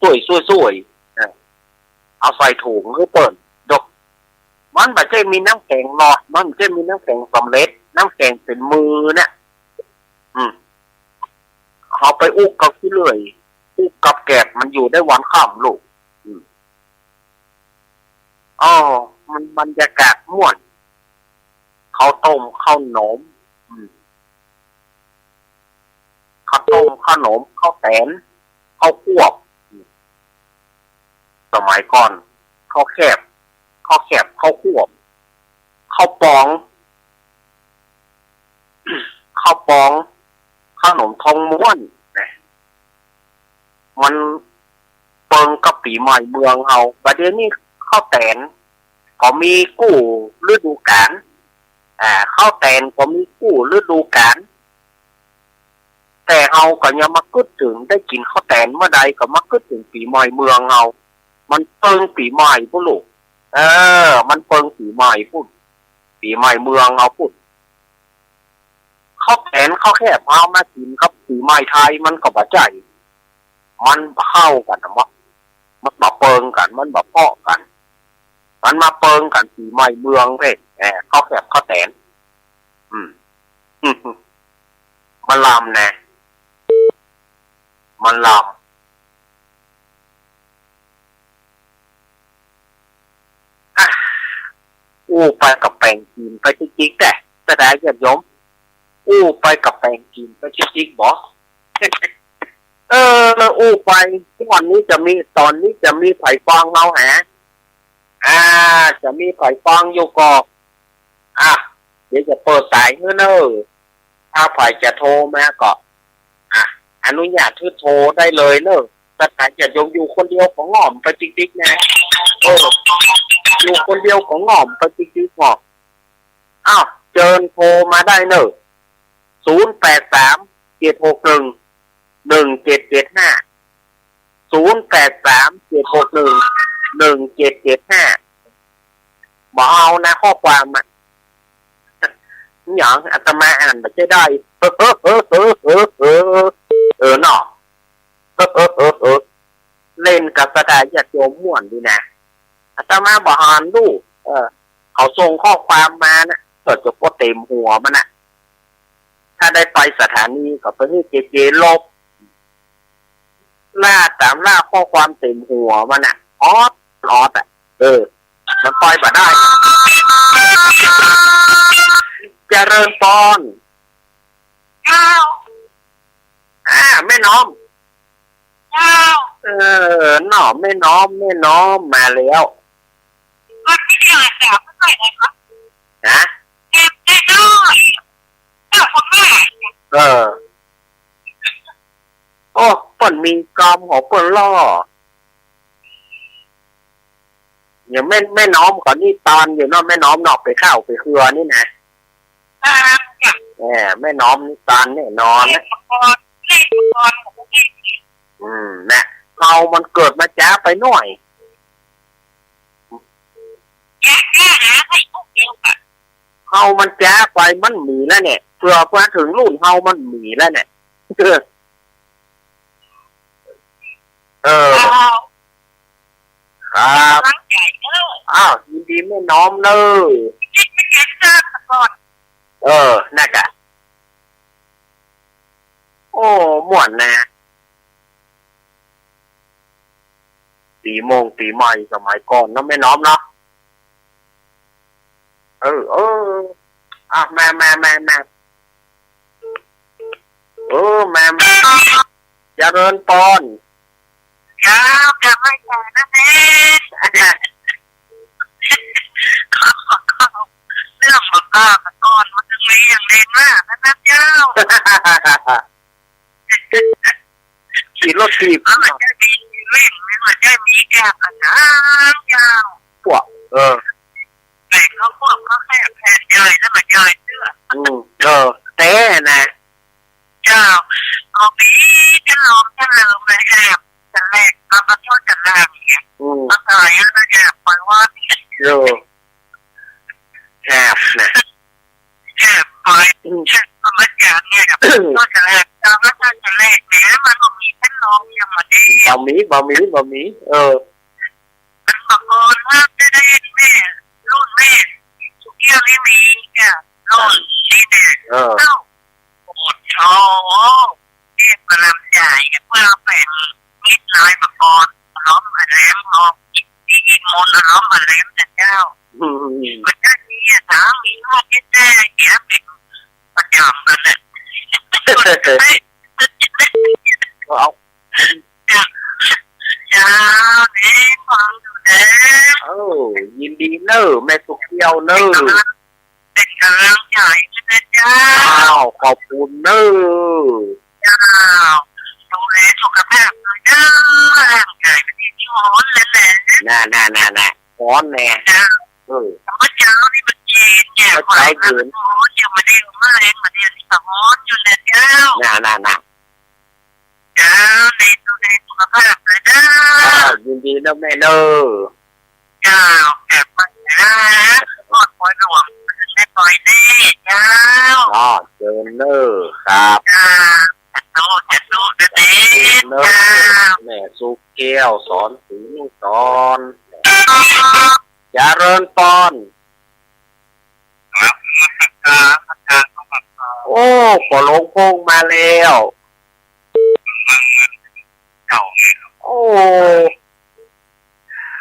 ส่วย ส่วย ส่วย เออ เอาใส่ถุงหื้อเปิ้น ดอก มันบ่ใจ้มีน้ำแข็งเนาะ มันบ่ใจ้มีน้ำแข็งสำเร็จ น้ำแข็งเป๋นมือเนี่ย อืม เอาไปอุ๊กกับขี้เหลื่อย อุ๊กกับแกบ มันอยู่ได้วันค่ำลูก อืม อ้อ มันบรรยากาศม่วน ข้าวต้มข้าวหนม อืม ข้าวต้มข้าวหนม ข้าวแตน ข้าวควบ อืม สมัยก่อน ข้าวแคบ ข้าวแคบ ข้าวควบ ข้าวป๋อง ข้าวป๋อง ขนมทองม้วนนะ มันเปิงกับปี๋ใหม่เมืองเฮา บ่าเดี่ยวนี้ข้าวแตนก็มีกู้ฤดูกาล อ่า ข้าวแตนก็มีกู้ฤดูกาล แต่เฮาก็ยังมากึ๊ดเถิงได้กิ๋นข้าวแตนเมื่อใด ก็มากึ๊ดเถิงปี๋ใหม่เมืองเฮา มันเปิงปี๋ใหม่ปุ้นลูก เออ มันเปิงปี๋ใหม่ปุ้น ปี๋ใหม่เมืองเฮาปุ้น ข้าวแตนข้าวแคบเฮามากิ๋นกับปี๋ใหม่ไทยมันก็บ่ใจ้ มันบ่เข้ากั๋นนะ มัน มันบ่เปิงกั๋น มันบ่เพาะกั๋น มันมาเปิงกั๋นปี๋ใหม่เมืองเว้ย แหม ข้าวแคบข้าวแตน อืม มันลำนะ มันลำ อ่ะ อู้ไปกับแป๋งกิ๋นไปจิ๊กๆ แต๊ เสียดายญาติโยม อู้ไปกับแป๋งกิ๋นไปจิ๊กๆ บ่ เออ อู้ไป ต๋อนนี้จะมี ต๋อนนี้จะมีใผฟังเฮาแหม อ่า จะมีใผฟังอยู่ก็ อ่ะ เดี๋ยวจะเปิดสายหื้อเน่อ ถ้าใผจะโทรมาก็ อ่ะ อนุญาตหื้อโทรได้เลยเน่อ เสียดายญาติโยม อยู่คนเดียวก็ง่อมไปจิ๊กๆ นะ เออ อยู่คนเดียวก็ง่อมไปจิ๊กๆ เนาะ อ้าว เจิญโทรมาได้เน่อ ศูนย์แปดสาม เจ็ดหกหนึ่ง หนึ่งเจ็ดเจ็ดห้า ศูนย์แปดสาม เจ็ดหกหนึ่ง หนึ่งเจ็ดเจ็ดห้า บ่เอานะ ข้อความอะ หยัง อาตมาอ่านบ่ใจ้ได้ เออ เนาะ เล่นกับเสียดายญาติโยมม่วนดีนะ อาตมาบ่อ่านดู เออ เขาส่งข้อความมานะ เกิดจะปวดเต็มหัวมันนะ ถ้าได้ไปสถานีก็ไปหื้อเจเจลบ ล่าต๋ามล่าข้อความเต็มหัวมันน่ะ ออด ออดอะ เออ มันไปบ่ได้ เจริญปอน เจ้า อ่า แม่น้อม เจ้า เออ เนาะ แม่น้อม แม่น้อมมาแล้ว มันไม่ได้อ่านข่าวเท่าไหร่เลยครับ ฮะ เจ็บแน่นอน เจ้าของแม่ เออ โอ้ เปิ้นมีกำของเปิ้นล่อ อย่างแม่ แม่น้อมเขานี่ตานอยู่เนาะ แม่น้อมเนาะ ไปเข้าไปเฮือนี่นะ ตานจ้ะ แหม แม่น้อมนี่ตานแน่นอนนะ เลขมังกร เลขมังกรของพวกนี้ อืม นะ เฮามันเกิดมาจ๊าไปหน้อย จ๊า จ๊าหาให้พวกเดียวกัน เฮามันจ๊าไปมันหมีแล้วเนี่ย เผื่อมาเถิงรุ่นเฮามันหมีแล้วเนี่ย เออ อ้าว ครับ กำลังใจ๋เด้อ อ้าว ยินดีแม่น้อมเน้อ คิดไปเก็บซากก่อน เออ นั่นกะ โอ้ ม่วนนะ ปี๋มงปี๋ใหม่สมัยก่อนเนาะแม่น้อมเนาะ เออ เออ อ่ะ มา มา มา มา เออ มา มา เจริญปอน ครับ กราบไหว้สานะแม่ เรื่องของข้าแต่ก่อนมันยังมีอย่างเด่นมากนะเจ้า ขี่รถถีบ มันจะมีเล่น มันจะมีแก้ปัญหาเจ้า พวก เออ แต่เขาพวกเขาแค่แผ่นย่อยแล้วมันย่อยเสื้อ อืม เออ แต่นะ เจ้า เอามีจะลองจะเลิมเลยแอบจะแลกเอามาทอดจะลางเนี่ย อืม เอาต่อยแล้วนะแอบปล่อยว่า เออ แอบนะ แอบปล่อย อืม แอบเอามาจากเนี่ย อืม ทอดจะแลก เอามาทอดจะแลกเนี่ย มันก็มีท่านรองยังมาดี บ่มี บ่มี บ่มี เออ มันบอกก่อนว่าจะได้แม่ รุ่นแม่ สุเกี้ยวนี่มีจ้ะ รุ่นนี่เนี่ย เออ เอ้า โอ้โห เรียกประลำใหญ่เพื่อเป็นมิตรน้อยประกรณ์ ล้อมมาแล้ว มองอีกทีมนต์ล้อมมาแล้วนะเจ้า อืม มันก็ดีอะ สามีลูกแท้ๆ เนี่ยเป็นประจำนั่นแหละ ก็เอา จ้ะ เจ้า นี่ฟังอยู่นะ เออ ยินดีเน้อ แม่สุเกี้ยวเน้อ เป็นกำลังใจให้นะเจ้า อ้าว ขอบคุณเน้อ เจ้า ดูแลสุขภาพด้วยเด้อ ร่างกายมันดีที่ฮ้อนนั่นแหละ น่า น่า น่า น่า ฮ้อนแน่ เจ้า เออ แต่ว่าเจ้านี่มันเย็นเนี่ย เมื่อเช้าเย็น ฮ้อน ยังไม่ได้มาแรงมาเดียวนี่ก็ฮ้อนอยู่นะเจ้า น่า น่า น่า เจ้า ใน ดูแลสุขภาพด้วยเด้อ อ้าว ยินดีเน้อแม่เน้อ เจ้า กลับมานะ ทอดปอยหลวง แม่ปอยแน่ เจ้า อ๋อ เจริญเน้อ ครับ เจ้า สาธุ สาธุ เจ้า เน้อ เจ้า แม่สุเกี้ยว สอนศรีนุสรณ์ เจริญปอน ครับ นมัสการ อาจารย์ นมัสการ โอ้ ป้อหลวงพงษ์มาแล้ว มัน มันเก่าไงครับ โอ้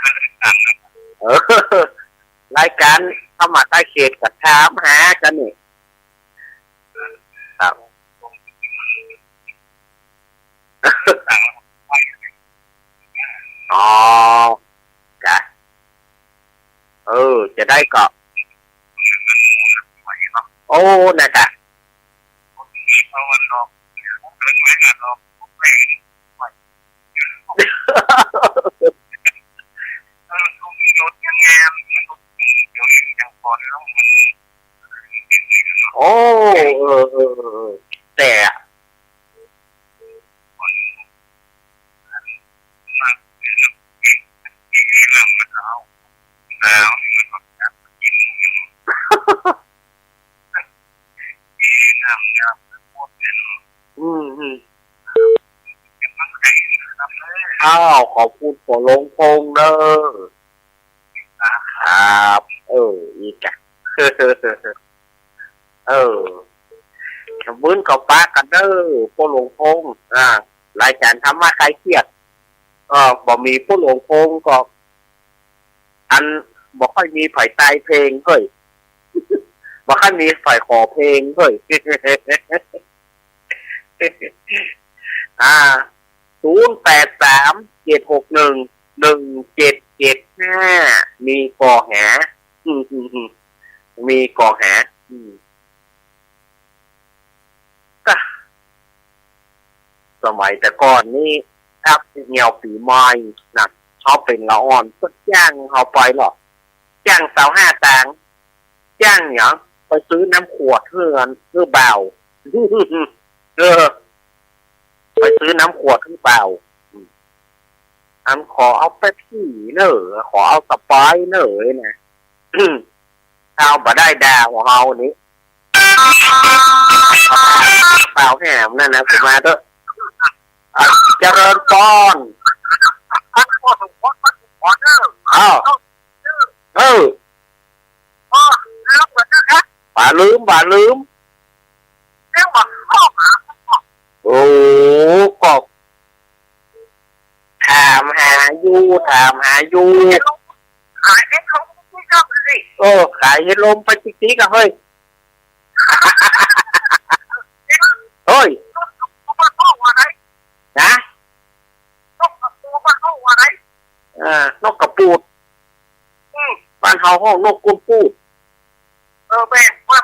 มันต่างกัน เออ รายการธรรมะใต้เขตก็ถามหากั๋นนี่ ครับ อ๋อ จ้ะ เออ จะได้ก็ โอ้ น่ะจ้ะ โอ้ เออ เออ เออ แต่ อืม อืม อ้าว ขอบคุณป้อหลวงพงษ์เน้อ ครับ เออ อีกอะ เออ มื้อนี้ก็ปะกั๋นเน้อ ป้อหลวงพงษ์ อ่า รายการธรรมะคลายเครียด เออ บ่มีป้อหลวงพงษ์ก็ อัน บ่ค่อยมีใผใต้เพลงเฮ้ย บ่ค่อยมีใผขอเพลงเฮ้ย อ่า ศูนย์แปดสาม เจ็ดหกหนึ่ง หนึ่งเจ็ดเจ็ดห้า มีก่อหา มีก่อหา อืม ก็ สมัยแต่ก่อนนี้ ถ้าเหี่ยวปี๋ใหม่นะ เฮาเป๋นละอ่อน ก็จ้างเฮาไปลอ จ้างซาวห้าตางค์ จ้างหยัง ไปซื้อน้ำขวดหื้อ หื้อบ่าว เออ ไปซื้อน้ำขวดหื้อบ่าว อืม อันขอเอาเป๊ปซี่เน่อ ขอเอาสไปร์เน่อนะ อืม เอาบ่ได้ด่าของเฮานี้ บ่าวแหมนั่นนะ กูมาเต๊อะ อ่ะ เจริญปอน อ้าว เออ บ่าลืม บ่าลืม โอ้ ก็ถามหาอยู่ ถามหาอยู่ เออ ขายเห็ดลมไปติ๊กๆ อะเฮ้ย เฮ้ย นะ อ่า นกกระปูด อืม บ้านเฮาฮ้องนกกุนปูด เออ แม่น ว่า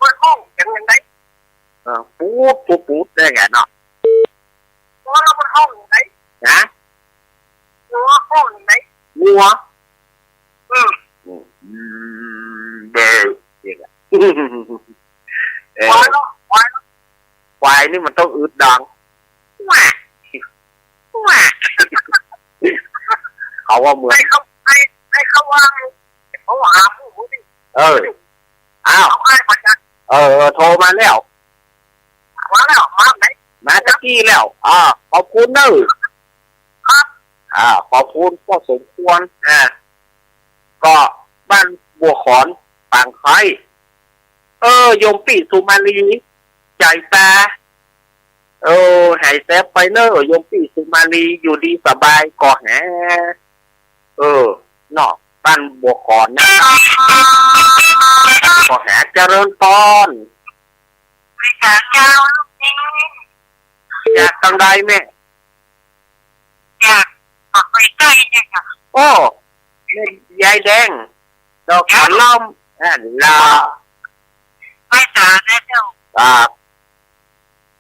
ว่าฮ้องจังได๋ เออ ปูด ปูด ปูด ได้ไงเนาะ ว่าแล้วมันฮ้องจังได๋ นะ ว่าฮ้องจังได๋ งัว อืม อืม เบ้อ เนี่ยแหละ เออ ควายเนาะ ควายเนาะ ควายนี่มันต้องอึดดัง ว้า ว้า เขาว่าเหมือน ให้เขา ให้ ให้เขาวาง เขาหาผู้นี่ เออ อ้าว เขาให้ประจัน เออ เออ โทรมาแล้ว มาแล้ว มาไหน มาตะกี้แล้ว อ่า ขอบคุณเนอะ ครับ อ่า ขอบคุณก็สมควร อ่า ก็บ้านบัวขอน ปางไคร้ เออ โยมปี้สุมาลี ใจ๋ปา เออ หายแซบไปเนอะ โยมปี้สุมาลี อยู่ดีสบายก่อแห เออ เนาะ บ้านบัวขอนนะ ก่อแห เจริญปอน ไปหาเจ้าลูกนี้ จากตังใดแม่ จากปากใต้เนี่ยค่ะ โอ้ แม่ยายแดง ดอกกะหล่อม อ่า ลา ไปหาแล้วเจ้า อ่า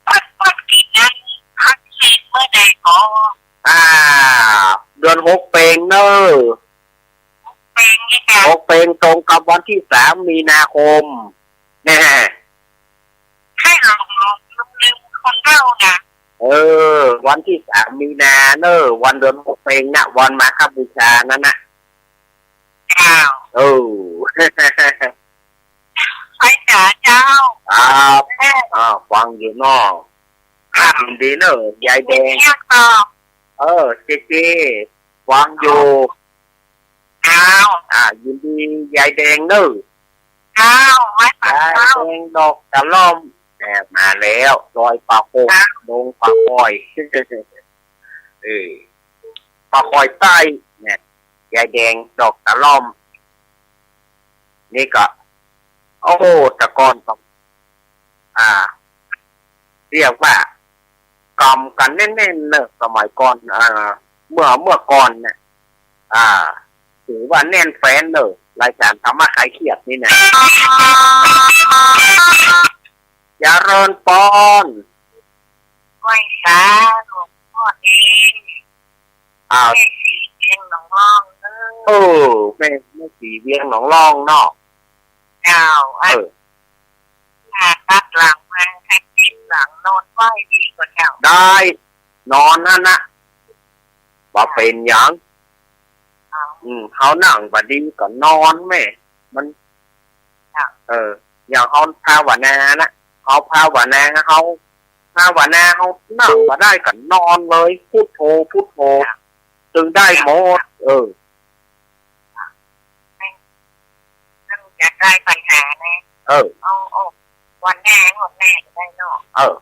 ปัดปัดกิ๋นนั้น พักศีลเมื่อใดก็ อ่า เดือนหกเป๋งเนอะ เป๋งนี่ค่ะ หกเป๋งตรงกับวันตี้สามมีนาคม แน่ ใช่ หลงหลงลืมลืมคนเฒ่านะ เออ วันตี้สามมีนาเนอะ วันเดือนหกเป๋งนะ วันมาฆบูชานั้นนะ เจ้า เออ ไปจ๋าเจ้า ครับ แม่ อ่า ฟังอยู่เนาะ ครับ ยินดีเนอะ ยายแดง เรียกต่อ เออ เจเจ ฟังอยู่ เจ้า อ่า ยินดี ยายแดงเนอะ เจ้า ไว้ก่อน ยาย เจ้า แดงดอกกะหล่อม แหม มาแล้ว ดอยป่าโคก ครับ ดงป่าคอย เออ ป่าคอยใต้ เนี่ย ยายแดงดอกกะหล่อม นี่ก็ โอ้โห แต่ก่อนก็ อ่า เรียกว่ากำกั๋นแน่นๆ เนอะ สมัยก่อน อ่า เมื่อ เมื่อก่อนเนี่ย อ่า ถือว่าแน่นแฟ้นเนอะ รายก๋านธรรมะคลายเครียดนี่นะ เจริญปอน ไหว้สาหลวงพ่อเอง อ้าว แม่ศรีเวียงหนองล่องเนอะ เออ แม่ แม่ศรีเวียงหนองล่องเนาะ เจ้า เออ อัน ถ้าตัดหลังมา ให้ติดหลังนอนไหว้ดีกว่าเจ้า ได้ นอนหั้นนะ บ่เป๋นหยัง เจ้า อืม เฮานั่งบ่ดีก็นอนแม่ มัน เจ้า เออ อย่างเฮาภาวนานะ เฮาภาวนา เฮาภาวนา เฮานั่งบ่ได้ก็นอนเลย พุทโธ พุทโธ เจ้า จึงได้หมด เออ มันจะแก้ปัญหานะ เออ เอาออกวันหน้า วันหน้าก็ได้เนาะ เออ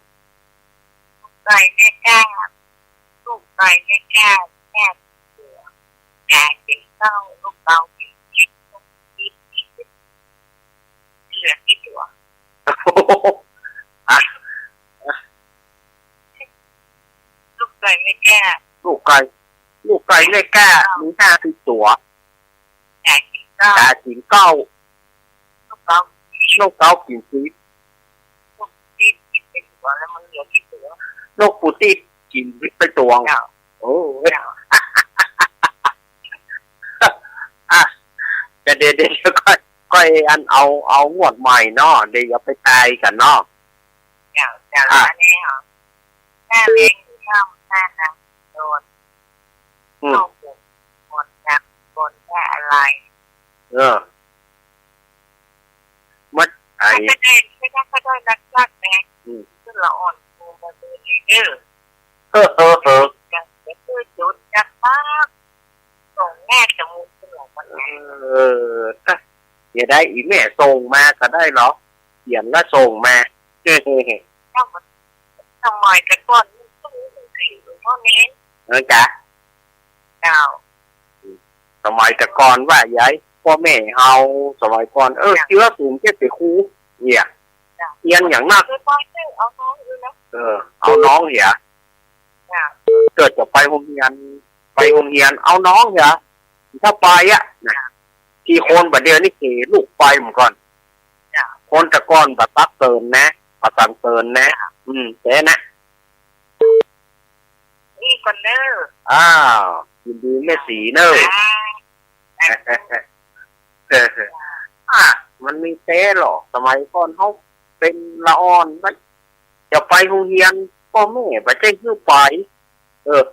ลูกไก่แม่กล้า ลูกไก่แม่กล้า แม่เสือ แม่เสือเศร้า ลูกเบา เหลือกี่ตั๋ว อ่ะ ลูกไก่แม่กล้า ลูกไก่ ลูกไก่แม่กล้า มีห้าสิบตั๋ว กากิ๋นเก้า กากิ๋นเก้า ลูกเก๊า ลูกเก๊ากิ๋นสิบ ลูกสิบกิ๋นไปตั๋วแล้วมันเหลือกี่ตั๋ว นกปูติดกิ๋นไปตวง เจ้า โอ้ย เจ้า อ่ะ ก็เดี๋ยว เดี๋ยว เดี๋ยวค่อย ค่อยอันเอา เอางวดใหม่เนาะ เดี๋ยวอย่าไปตายกั๋นเนาะ เจ้า เจ้า อ่ะ อันนี้เหรอ หน้าแล้ง หน้า หน้าน้ำโดน อืม เข้าฝน ฝนหนัก ฝนจะอะไร เออ มัน ไอ้ ก็ได้ ก็ได้ ก็ได้รักๆ แน่ อืม ขึ้นละอ่อน โทรมาเบอร์นี้เด้อ เออ เออ เออ จะ จะช่วยจุดจักมาก ส่งแม่จะมุกสมองมัน เออ ถ้า อย่าได้อีแม่ส่งมาก็ได้เหรอ เขียนแล้วส่งมา เจ้า มัน สมัยแต่ก่อนมันก็มีหนังสือพ่อเน้น เออ จ๊ะ เจ้า สมัยแต่ก่อนว่าใหญ่ ป้อแม่เฮา สมัยก่อน เออ เจ้า เจื้อสูงเจ็ดสิบครู เนี่ย เจ้า เฮียนอย่างนัก เอาน้องอยู่นะ เออ เอาน้องเหีย เจ้า เกิดจะไปโฮงเฮียน ไปโฮงเฮียน เอาน้องเหีย ถ้าไปอะนะ เจ้า ตี้คนบ่าเดี่ยวนี้เขลูกไปเหมือนกั๋น เจ้า คนแต่ก่อนบ่ตักเตือนนะ บ่สั่งเตือนนะ เจ้า อืม แต่นะ นี่ก่อนเน้อ อ้าว ยินดีแม่ศรีเน้อ อ่า เออ อ่ะ มันมีแต๊หรอก สมัยก่อนเฮาเป๋นละอ่อน มันจะไปโฮงเฮียน ป้อแม่บ่ใจ้หื้อไป เออ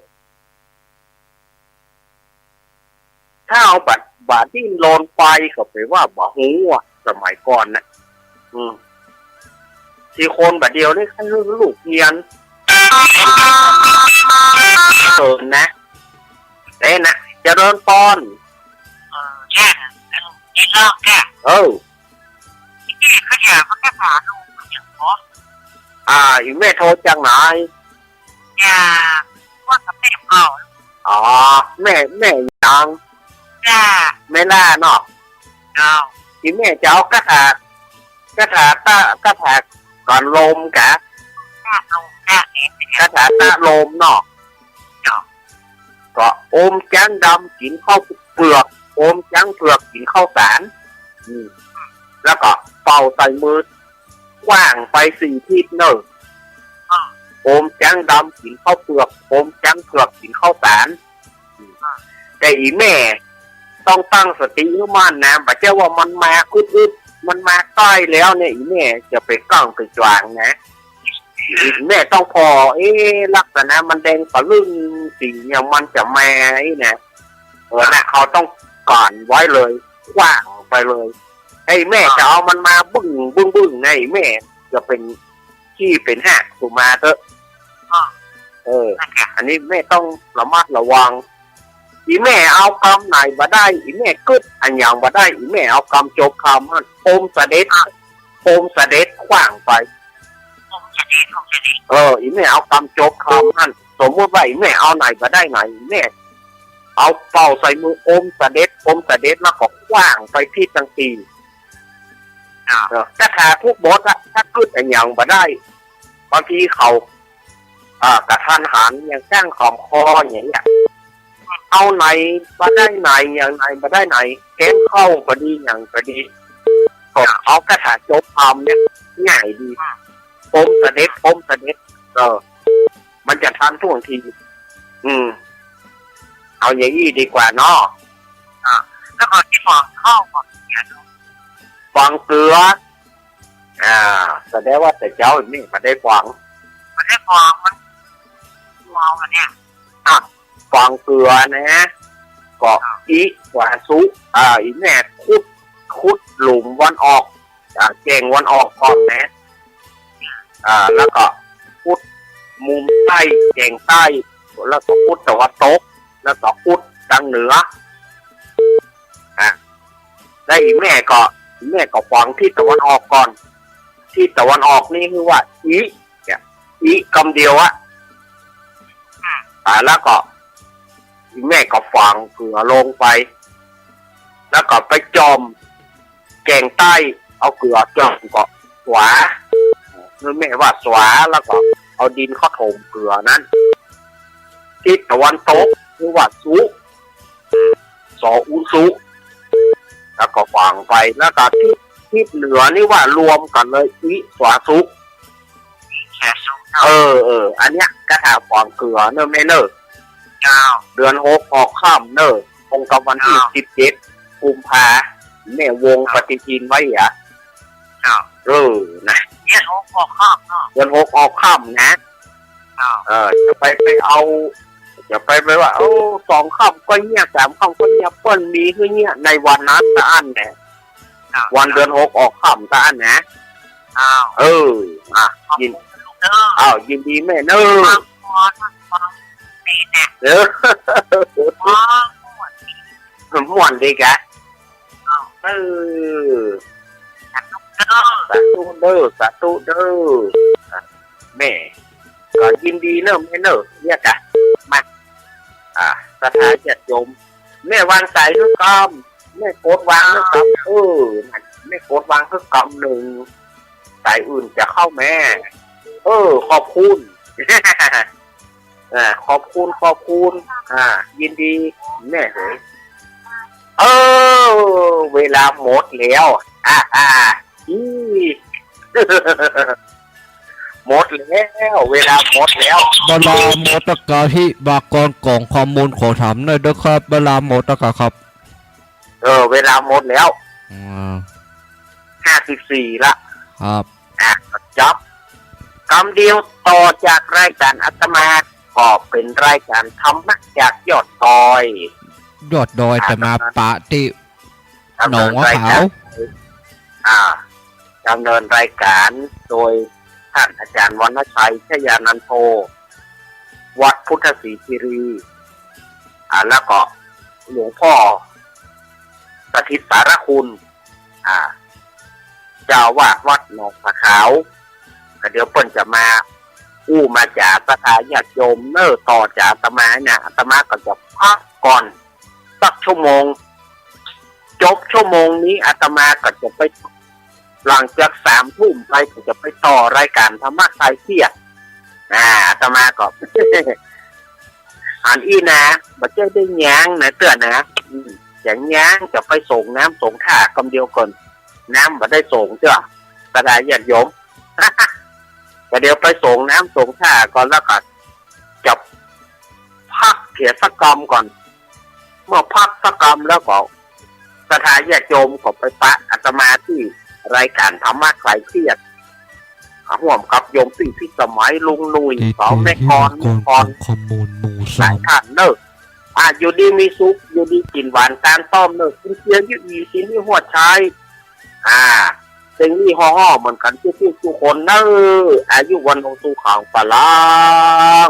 ถ้าเอาบ่า บ่าดิ้นรนไปก็แป๋ว่าบ่ฮู้อะ สมัยก่อนน่ะ อืม ตี้คนบ่าเดี่ยวนี้ใค่หื้อลูกเฮียน เออ นะ เอ๊ะ นะ เจริญปอน เออ จ้ะ เออ ไอ้ลอกจ้ะ เออ อีแม่เขาอยากมาแก้ปัญหาลูกอย่างเนาะ อ่า อีแม่โทรจากไหน จ้ะ ว่ากับแม่เก่า อ๋อ แม่ แม่หยัง จ้ะ แม่ล่าเนาะ เจ้า อีแม่จะเอาคาถา คาถาต้า คาถาก่อนลมกะ ต้านลม จ้ะ คาถาต้านลมเนาะ เจ้า ก็โอมจ๊างดำกิ๋นข้าวเปือก โอมจ๊างเผือกกิ๋นข้าวสาร อืม แล้วก็เป่าใส่มือ ขว้างไปสี่ทิศเน่อ อ่า โอมจ๊างดำกิ๋นข้าวเปือก โอมจ๊างเผือกกิ๋นข้าวสาร อ่า แต่อีแม่ต้องตั้งสติหื้อมั่นนะ บ่ใจ้ว่ามันมาอึดๆ มันมาใก้แล้วเนี่ย อีแม่จะไปกั้งไปจวางนะ อีแม่ต้องผ่อ เอ๊ะ ลักษณะมันแดงปะลึ่ง สีอย่างมันจะมาอี้นะ เออ นะ เขาต้องกั้นไว้เลย ขว้างไปเลย ไอ้แม่ อ่า จะเอามันมาบึ้ง บึ้ง บึ้ง ไง แม่จะเป๋นขี้เป๋นหากสุมาเต๊อะ อ่า เออ อันนี้แม่ต้องระมัดระวัง อีแม่เอากำไหนบ่ได้ อีแม่กึ๊ดอะหยังบ่ได้ อีแม่เอากำจบคำหั้น โอมสะเด็ด อ่า โอมสะเด็ดขว้างไป โอมสะเด็ด โอมสะเด็ด เออ อีแม่เอากำจบคำหั้น สมมุติว่าอีแม่เอาไหนบ่ได้ไหน อีแม่เอาเป่าใส่มือ โอมสะเด็ด โอมสะเด็ด แล้วก็ขว้างไปทิศตังสี่ อ่า เออ คาถาทุกบทอะ ถ้ากึ๊ดอะหยังบ่ได้ บางทีเขา อ่า กะทันหัน อย่างก้างขอมคออย่างเนี้ย เอาไหนบ่ได้ไหน อย่างไหนบ่ได้ไหน แกงข้าวก็ดี หยังก็ดี ก็เอาคาถาจบคำเนี่ย ง่ายดี โอมสะเด็ด โอมสะเด็ด เออ มันจะทันท่วงที อืม เอาอย่างอี้ดีกว่าเนาะ อ่า แล้วก็ตี้ฝางข้าวก็เสีย ฝางเกลือ อ่า แสดงว่าแต่เจ๊านี่บ่ได้ฝาง บ่ได้ฝาง มัน เมาอันเนี้ย อ่ะ ฝางเกลือนะ ก็ อ่า อิ ขวาสุ อ่า อีแม่ขุด ขุดหลุมวันออก อ่า แจ้งวันออกก่อนนะ อ่า แล้วก็ขุดมุมใต้ แจ้งใต้ แล้วก็ขุดตะวันตก แล้วก็ขุดตางเหนือ อ่ะ แล้วอีแม่ก็ อีแม่ก็ฝางทิศตะวันออกก่อน ทิศตะวันออกนี่คือว่า อิ เนี่ย อิกำเดียวอะ อ่า แล้วก็อีแม่ก็ฝางเกลือลงไป แล้วก็ไปจ่อมแจ้งใต้ เอาเกลือจ่อมก็สวา คือแม่ว่าสวา แล้วก็เอาดินเข้าถมเกลือนั้น ทิศตะวันตกคือว่าสุ สออุสุ แล้วก็ฝางไป แล้วก็ทิศ ทิศเหนือนี่ว่ารวมกั๋นเลย อิสวาสุ อิสวาสุ เออ เออ อันเนี้ย คาถาฝางเกือเน่อแม่เน่อ เจ้า เดือนหกออกค่ำเน่อ ตรงกับวันตี้ เจ้า สิบเจ็ด กุมภา แม่วง เจ้า ปฏิทินไว้อะ เจ้า เออ นะ เดือนหกออกค่ำเนาะ เดือนหกออกค่ำนะ เจ้า เออ จะไป ไปเอา จะไป ไปว่า โอ้ สองค่ำก็เยียะ สามค่ำก็เยียะ เปิ้นมีหื้อเยียะในวันนั้นตะอั้นแหละ เจ้า วันเดือนหกออกค่ำตะอั้นนะ เจ้า เออ อ่ะ ยิน เจ้า อ้าว ยินดีแม่เน่อ ฟังพร ฟังพร แม่นะ เออ ม่วน ม่วนดีกะ เออ สาธุเด้อ สาธุเด้อ สาธุเด้อ อ่ะ แม่ ก็ยินดีเน่อแม่เน่อ เนี่ยกะ มา อ่า ศรัทธาญาติโยม แม่วางสายหื้อกำ แม่กดวางหื้อกำ เออ นั่น แม่กดวางหื้อกำนึ่ง สายอื่นจะเข้าแม่ เออ ขอบคุณ อ่า ขอบคุณ ขอบคุณ อ่า ยินดี แม่เหย เออ เวลาหมดแล้ว อ่า อ่า อี หมดแล้ว เวลาหมดแล้ว เวลาหมดแล้วกะ หิวาก่อน ของข้อมูลขอถามหน่อยเด้อครับ เวลาหมดแล้วกะครับ เออ เวลาหมดแล้ว อ่า ห้าสิบสี่ละ ครับ อ่ะ จบ กำเดียวต่อจากรายการอาตมา ก็เป๋นรายการธรรมะจากยอดดอย ยอดดอย อ่ะ แต่มาปะตี้ ดำเนินรายการ หนองหัวขาว อ่า ดำเนินรายการโดยท่านอาจารย์วรรณชัย ชยานันโท วัดพุทธศรีคีรี อ่า แล้วก็หลวงพ่อสถิตสารคุณ อ่า เจ้าอาวาสวัดหนองผาขาว ก็เดี๋ยวเปิ้นจะมาอู้มาจ๋าศรัทธาญาติโยมเน่อ ต่อจากอาตมานะ อาตมาก็จะพักก่อนสักชั่วโมง จบชั่วโมงนี้อาตมาก็จะไป หลังจากสามทุ่มไปก็จะไปต่อรายการธรรมะคลายเครียด อ่า อาตมาก็ อันอี้นะ บ่ใจ้ได้ย้างนะเตื้อนะ อืม จะย้างจะไปส่งน้ำส่งท่ากำเดียวก่อน น้ำบ่ได้ส่งเตื้อ ศรัทธาญาติโยม ก็เดี๋ยวไปส่งน้ำส่งท่าก่อน แล้วก็จะพักเหียสักกำก่อน เมื่อพักสักกำแล้วก็ ศรัทธาญาติโยมก็ไปปะอาตมาตี้รายการธรรมะคลายเครียด อ่ะ ร่วมกับโยมตี้พิสมัย ลุงหนุ่ย ตี้ สาวแม่กลอน ตี้ แม่กลอน ข้อมูลหมู่ หลาย สาม ท่านเน่อ อ่ะ อยู่ดีมีสุข อยู่ดีกิ๋นหวานตานต้อมเน่อ กิ๋นเจียวยืดหยี่ กิ๋นมีหัวใช้ อ่า เต็งอี้ฮ้อๆ เหมือนกั๋นกู้ๆ กู้คนเน่อ อายุวัณโณ สุขัง พลัง